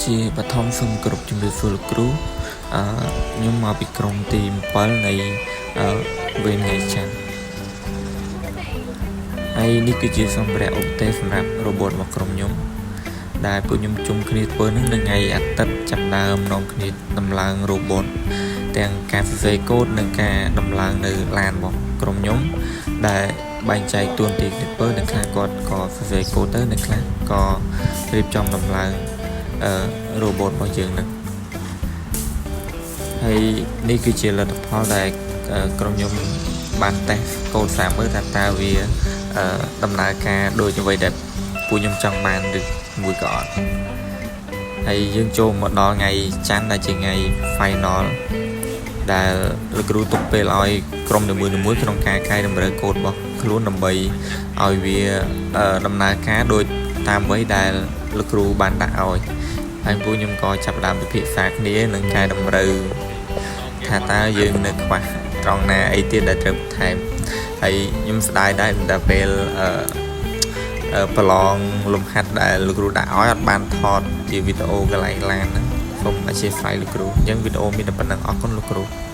ជាបឋមសូមគោរពជំរាបសួរលោកគ្រូអឺខ្ញុំមកពីក្រុមទី7នៃអឺវេនថ្ងៃច័ន្ទហើយនេះគឺជាសម្ភារៈឧបទេសសម្រាប់ robot របស់ក្រុមខ្ញុំដែលពួកខ្ញុំជុំគ្នាធ្វើនឹងនៅថ្ងៃអាទិត្យចាប់ដើមនាំគ្នាដំឡើង robot ទាំងការសរសេរកូដនិងការដំឡើងនៅឡានរបស់ក្រុមខ្ញុំដែលបែងចែកតួនាទីគ្នាធ្វើអ្នកខ្លះគាត់ក៏សរសេរកូដទៅអ្នកខ្លះក៏រៀបចំដំឡើងអឺ robot របស់យើងនឹងហើយនេះគឺជាលទ្ធផលដែលក្រុមខ្ញុំបានតេស្តកូដសាកមើលថាតើវាដំណើរការដូចអ្វីដែលពួកខ្ញុំចង់បានឬមួយក៏អត់ហើយយើងចូលមកដល់ថ្ងៃច័ន្ទដែលជាថ្ងៃ final ដែលលោកគ្រូទុកពេលឲ្យក្រុមនីមួយៗក្នុងការកែតម្រូវកូដរបស់ខ្លួនដើម្បីឲ្យវាដំណើរការដូចតាមអ្វីដែលលោកគ្រូបានដាក់ឲ្យហើយពួកខ្ញុំក៏ចាប់ផ្ដើមពិភាក្សាគ្នានិងកែតម្រូវថាតើយើងនៅខ្វះត្រង់ណាអីទៀតដែលត្រូវបន្ថែមហើយខ្ញុំស្ដាយដែរដល់ពេលអឺប្រឡងលំហាត់ដែលលោកគ្រូដាក់ឲ្យអត់បានថតជាវីដេអូកន្លែងឡានហ្នឹងសូមអធ្យាស្រ័យលោកគ្រូអញ្ចឹងវីដេអូមានតែប៉ុណ្ណឹងអរគុណលោកគ្រូ។